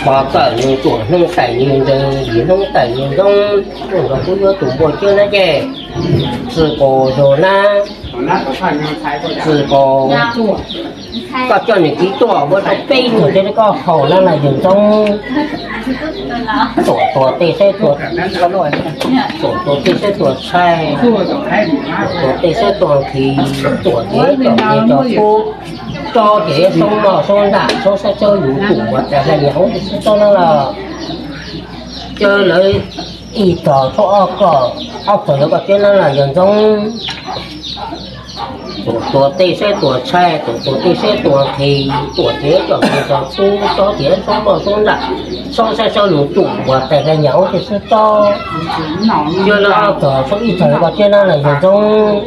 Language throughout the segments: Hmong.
Pov txawm nws tuam hnub taim li ntees, yim hnub taim li ntxoob, tuaj nrog kuv yuav tus npua cawb na ces, txwm kaus zog na, txwm kaus, koj coj nws kiv tuaj ua rau peb tug cawb rau koj haus na los yawg ntxoob. Tuam tuam tej saib tuam, tuam tuam tej saib tuam tshaib, tuam tuam tej saib tuam nqhis, tuam ces cov ces cov tub, tsob ces soob moj soob nram soob saib soob lus, tuam uas tas hlais nyam ub ces sib tsob na los, cawb lawv ib tog txhua ob kom, ob tog yuav koj cawb na los yawg ntxoob. Tuam tuam tej saib tuam tshaib, tuam tuam tej saib tuam nqhis, tuam ces cov ces cov tub, tsob ces soob moj soob nram soob saib soob lus, tuam uas tas hlais nyam ub ces sib tsob. Cawb lawv ob tog txhua ib tog yuav koj cawb na los yawg ntxoob.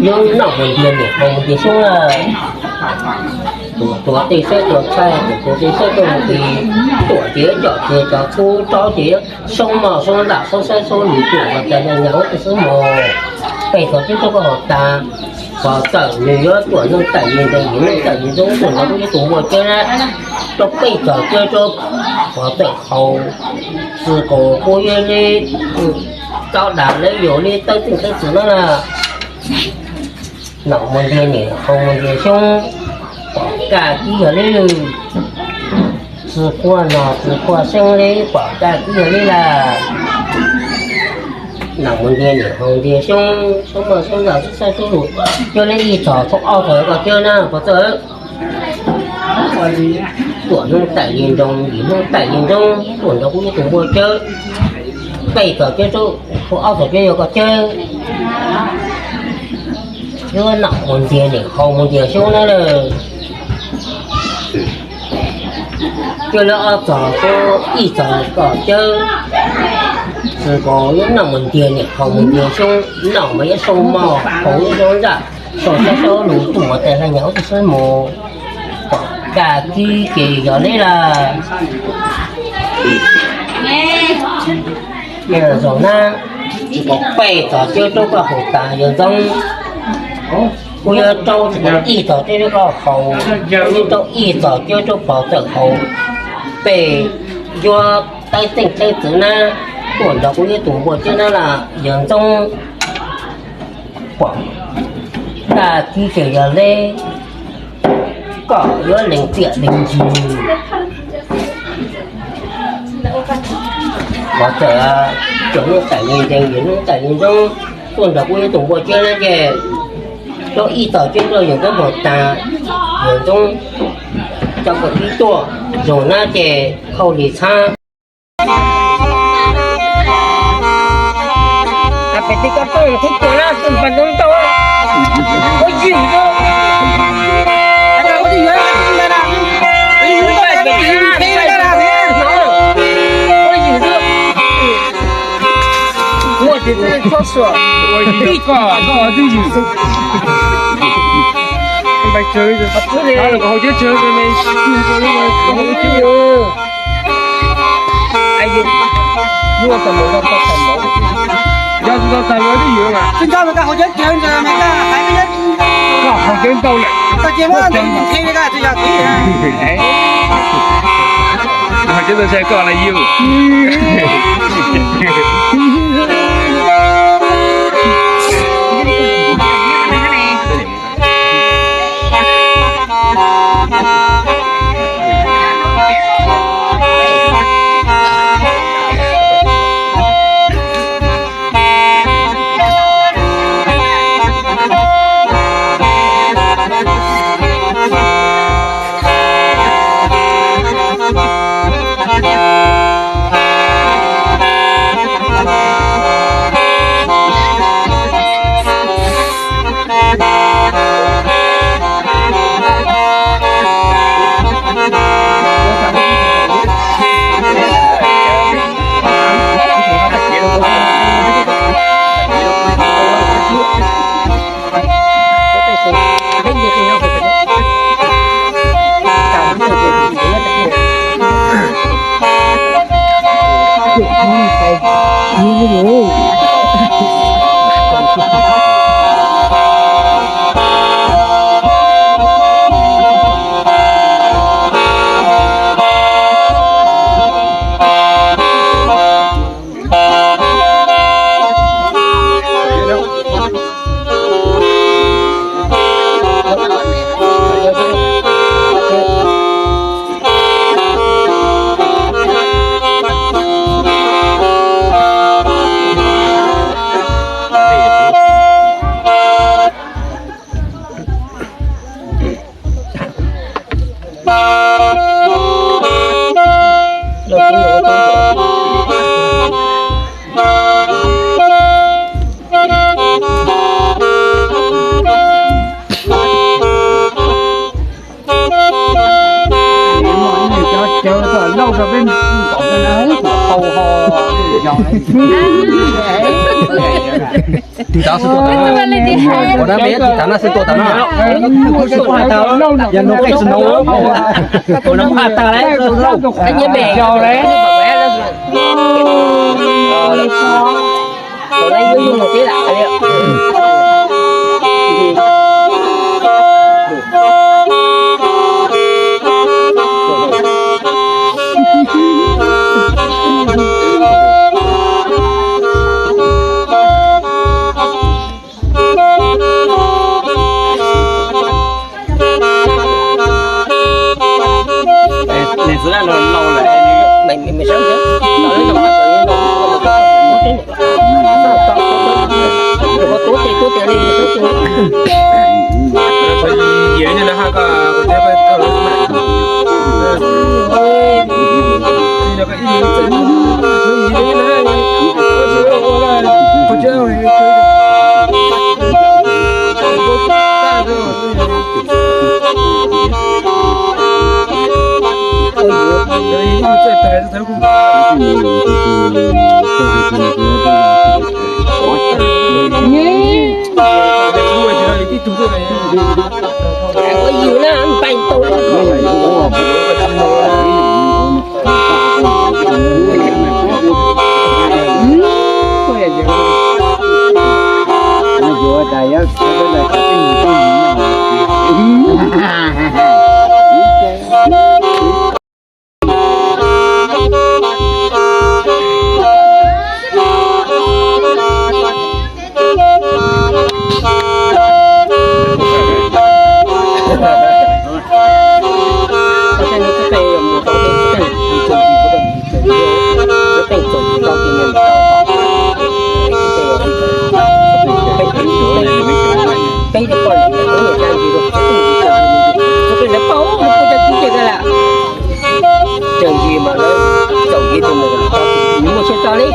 Yawg noj mus ntiag niam haus mus ntiag xyoob lawm. Tuam tuam tej saib tuam tshaib, tuam tuam tej saib tuam nqhis, tuam ces cov ces cov tub, tsob ces soob moj soob nram soob saib soob lus, tuam uas tas hlais nyam ub ces sib mus. Peb tog cawb rau koj haus tas, pov txawm nws yuav tuam hnub taim li ntees, yim hnub taim li ntxoob, tuaj nrog kuv yuav tus npua cawb na, rau peb tog cawb rau pov txawm haus, txwm kaus kuv yuav li, tau dam lawv yuav li tawb txeej tawb txwm na los. Noj mus ntiag niam haus mus ntiag xyoob, pom kaj kib yog li, txwm pua no txwm pua xeeb li, pom kaj kib yog li lawm. Noj mus ntiag niam haus ntiag xyoob, soob moj soob nram soob saib soob lus, cawb li ib tog txhua ob tog yuav koj cawb na pov txawm. Tuam hnub taim li ntees, yim hnub taim li ntxoob, tuaj nrog kuv yuav tus npua cawb. Peb tog cawb rau, txhua ob tog cawb yuav koj cawb. Yuav noj mus ntiag niam haus mus ntiag xyoob na lawm. Cawb lawv ob tog txhua ib tog koj cawb. Txwm kaus yuav noj mus ntiag niam haus mus ntiag xyoob, noj mas yuav soob moj haus yuav soob nram, soob saib soob lus, tuam uas tas hlais nyam ub ces sib mus. Pom kaj kib ces yog li lawm. Zoo na, tsis pom peb tog cawb rau koj haus tas yawg ntxoob. Kuv yuav rau tsis pom ib tog cawb rau koj haus, kuv yuav rau ib tog cawb rau pov txawm haus. Peb yuav tawb txeej tawb txwm na, tuaj nrog kuv yuav tus npua cawb na los yawg ntxoob. Pom kaj kib ces yog li, koj yuav lees txiam lees ntsig. Pov txawm, tuam hnub taim li ntees, yim hnub taim li ntxoob, tuaj nrog kuv yuav tus npua cawb na ces, rau ib tog cawb rau yawg ntxoob haus tas, yawg ntxoob coj koj kib tuaj, zoo na ces hauj li txhab. Pem tis koj tuaj kuv tuaj na, tuaj npas ntoo ntau. Ua yws, ua yws, ua yws, ua yws. Muaj tis txhob xuas, ua yws koj, koj twb yws. Npais tsawv, haus cawv tsawv, yog tus tau tag yuav twb yws mas. Koj haus cawv ntau lawm. Haus cawv ntau tsis koj los yws. Tus tav xwb tuaj tau na. Ua dab peb tus tav na xwb tuaj tau na. Yog nug qej tsis nug, ua nug qaj tag lawm. Tseem yim mas lawv txaus yim tus mus tau, nws muaj siab tso li.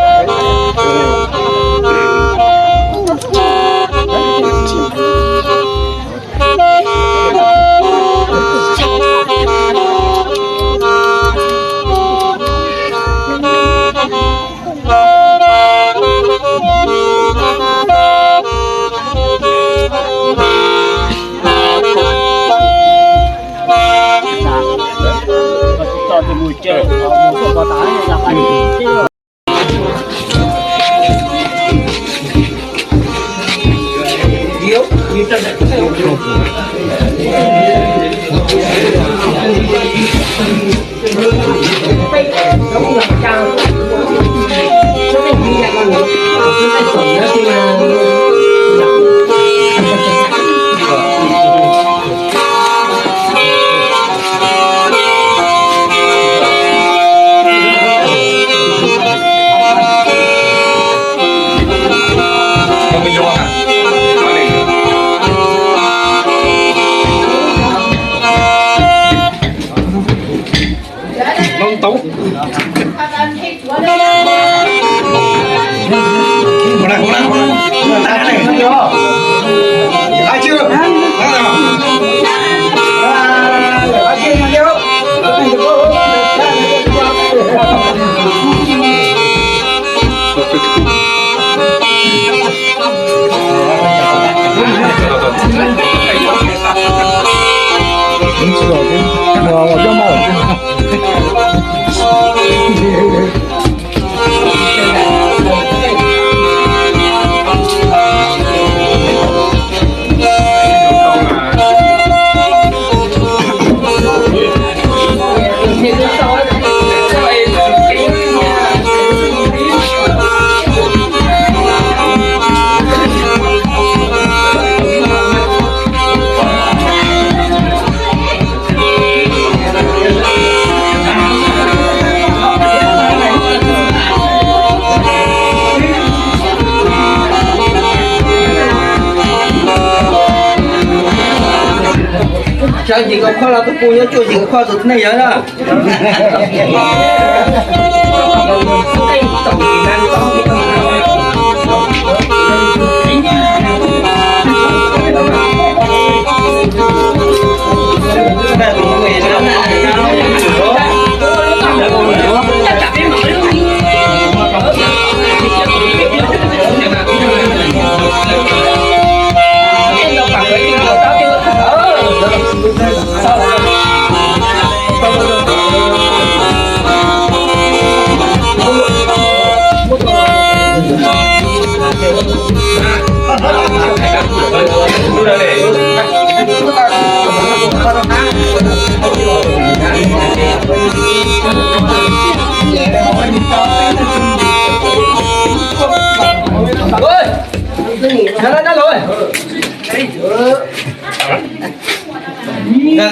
Tsav yim kaum khuaj los tuaj pw nyob tsuaj yim kaum khuaj tus neeg yog na.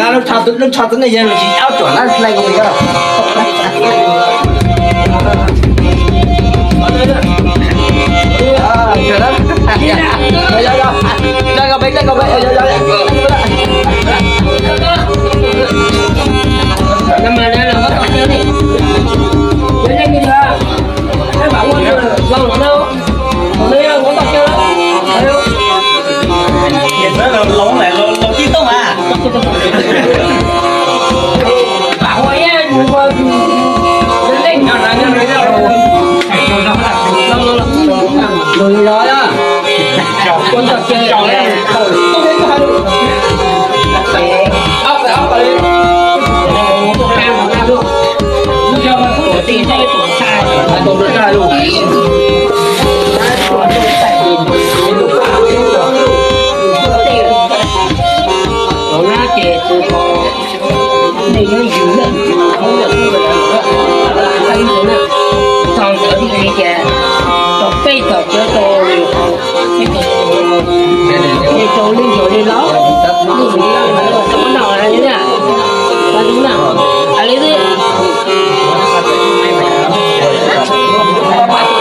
Lub tsho twb ne yog lub tsis ob ruam na, hlais ko pes ko. Txog ntawd ces tom peb tom cov tau li rau li yog li los li no li na, li xwb.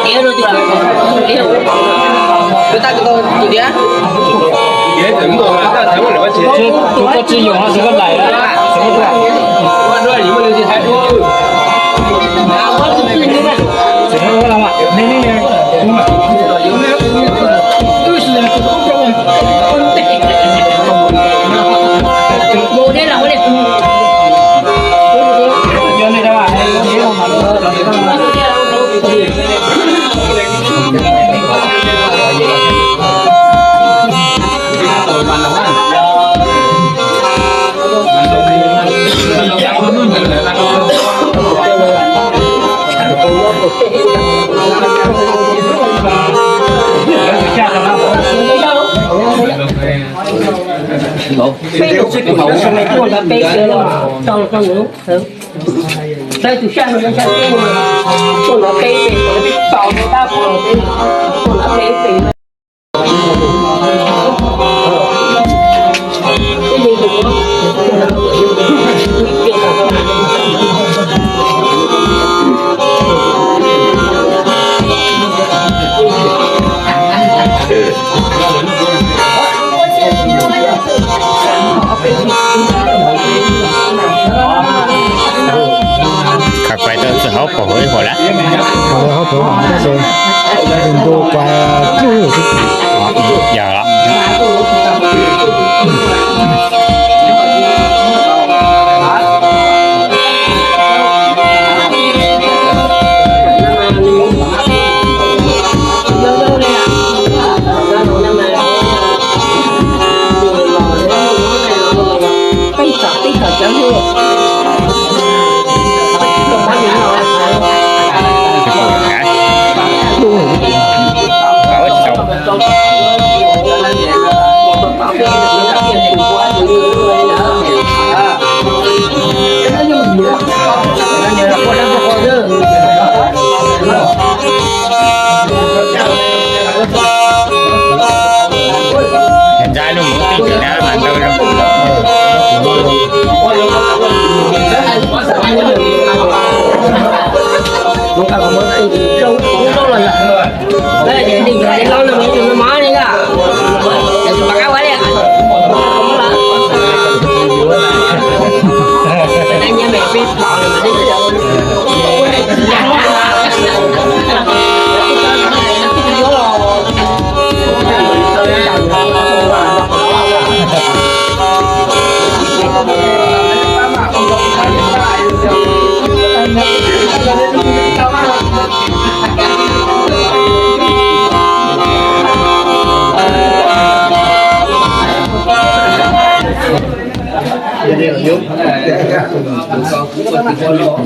Tiav rau tus tiav. Tus koj tsis yog no tus koj lais. Peb tus sab kev tuaj ntawd peb kev los tau rau nws, peb tus sab no sab kev tuaj ntawd peb pem, tau tab peb tuaj ntawd peb pem. Khav pais tau txog hauv paus hauv ib huam lawm. Khav pais hauv paus hauv, tab sis ntu kuv tsuj yog los. Ntxaib lub mus twj ywm na mas ntau lawm.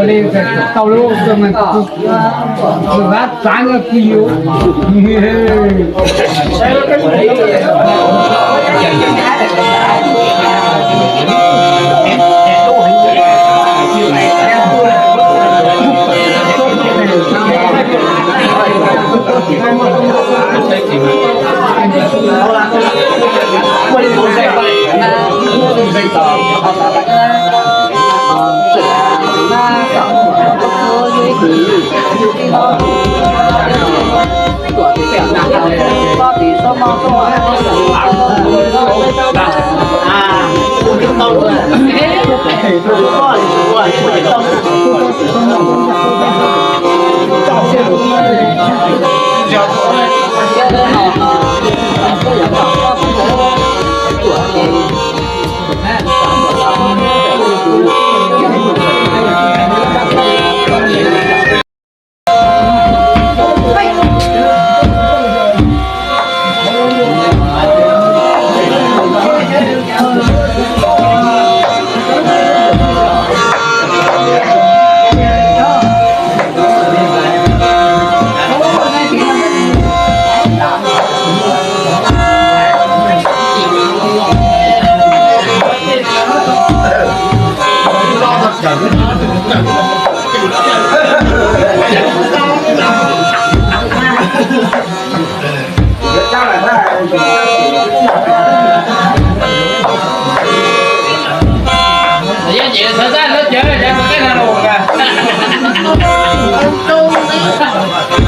Ua li tau lub tus vaj txav no kuv yus.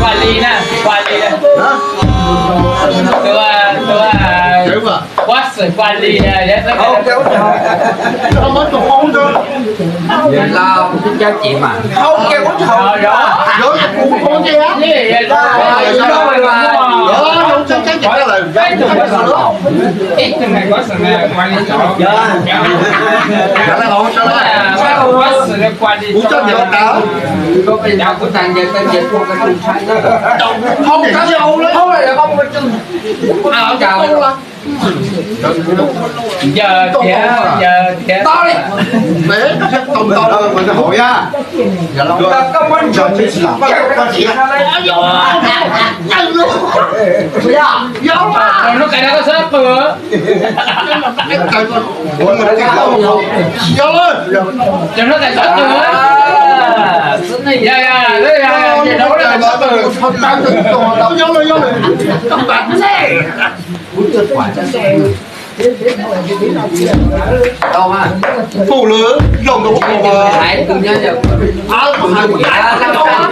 Qua ly na, qua ly na. Tua, tua, Quab Xwm qua ly na. Yawg thiab, yawg thiab. Tus hnub qes no koj txhob qw. Tus hnub qes txhob qw. Yog, yog, yog, yog, yog, tus hnub qes txhob qw. Pum lawm, zoo rau pum.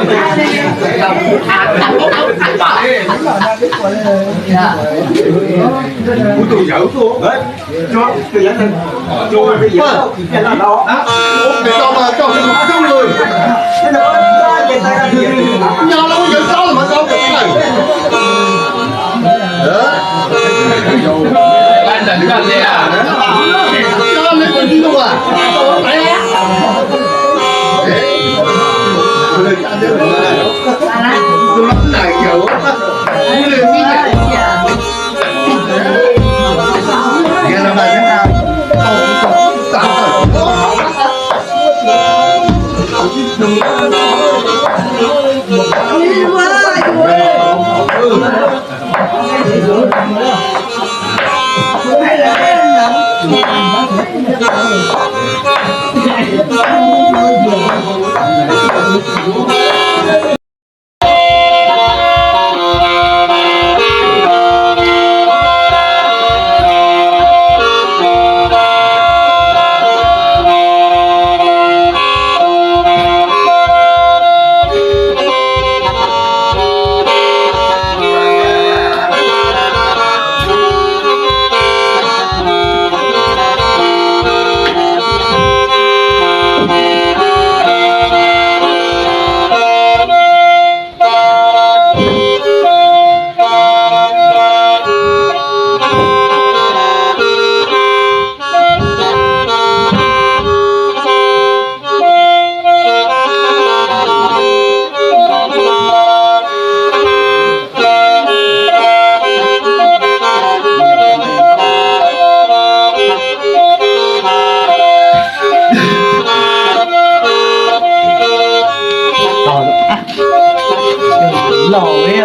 Kuv tus yawm tuaj. Nyob los yawm txob los mas txob pem plaws. Laus li.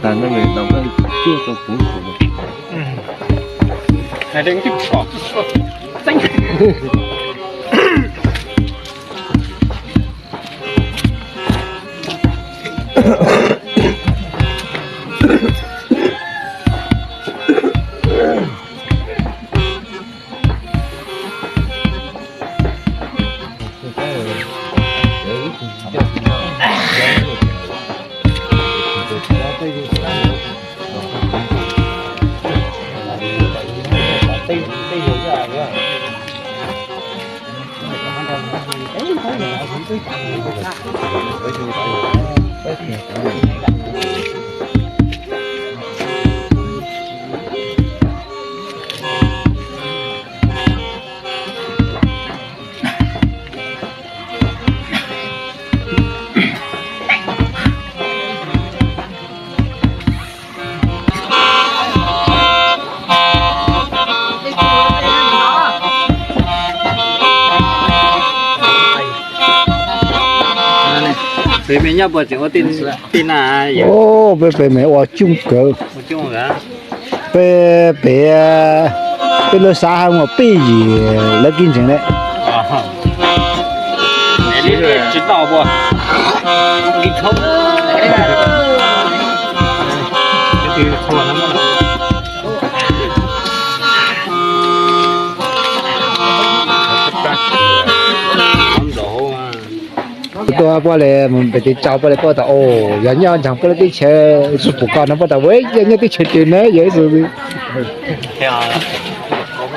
Tas no mas tau koj cuaj rau puv kuv. Peb me nyob puas tseem ua tej na? Peb pem me ua coob kawg. Peb pem, peb lub xav hab muaj peb yim lawv kib ntseeg ne. Tuaj puab le mus pem tes tsaus puab le paub tas, o, yog nyob ntseeg puab le teb chaws tsuj pum koj no puab tas, yog nyob teb chaws twg na yog ib txwm.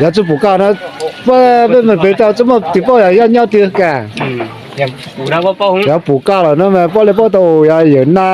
Yog tsuj pum koj no, peb mus pem tau tsuj muaj tis paub yog nyob twg kag. Yog pum koj los no mas puab le paub tau yog yawm na.